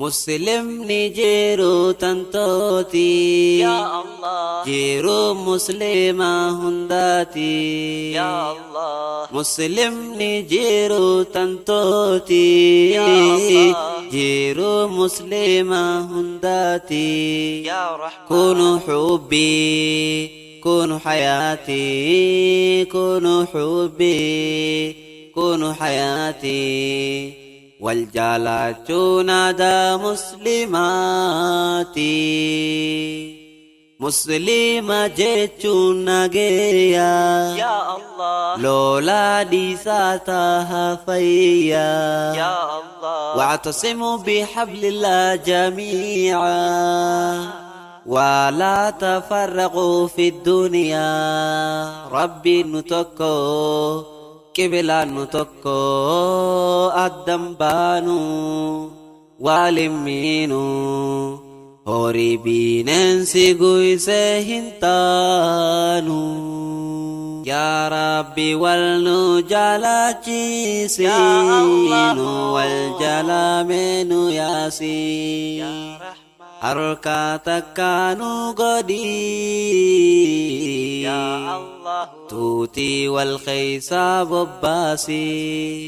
Muslimni jiruu tantooti. Ya Allah. Jiruu muslima hundaati. Ya Allah. Muslimni jiruu tantooti. Ya Allah. Jiruu muslima hundaati. Ya Rahman. كونوا حبي كونوا حياتي كونوا حبي كونوا حياتي والجالاتون دا مسلماتي مسلمة جيتشون نجيا Ya Allah. لولا دي ساتها فيا Ya Allah. واعتصموا بحبل الله جميعا ولا تفرقوا في الدنيا. ربي نتكو قبلا نتكو الدنبانو والمينو horii bineensi guysee hin taanu. Yaa Rabbi wal nu jaalachiisi Ya Allah. nu wal jalaame nu yaasi. Ya Rahman. Harka takka nu godhi. Ya Allah. Tuutii wal keeysaa bobbaasi.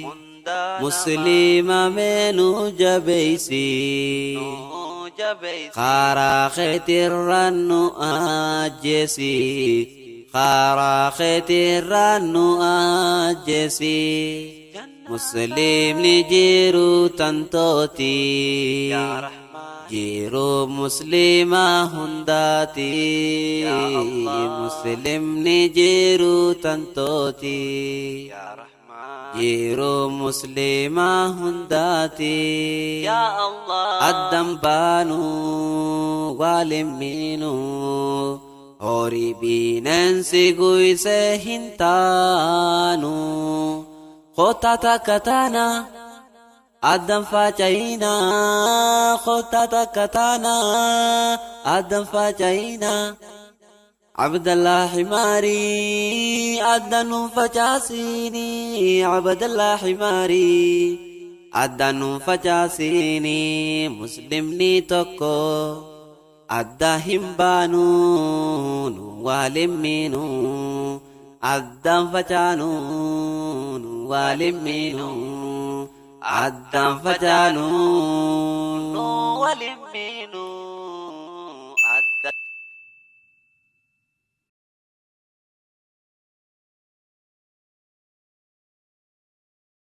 Hundaa Muslima mee nu jabeeysi. nu jabeessi. Karaa keetirraan nu ajjeesi. Karaa keetirraan nu ajjeesi. Muslimni jiruu tantooti. Ya Rahman. Jiruu muslima hundaati. Ya Allah. Muslimni jiruu tantooti. Ya Rahman. Jiruu muslima hundaati. Ya Allah. Addan baanuu walimmiinuu horii bineensi guysee hin taanu. Kottaa takka taana addan faca'ina, kottaa takka taana addan faca'ina. Abdallah Himaari addan nun facaasini. Abdallah Himaari addan nun facaasini. Muslimni tokko adda hin baanu nu walimmiinu addan facaanu nu walimmiinu addan facaanu Nu walimmiinu.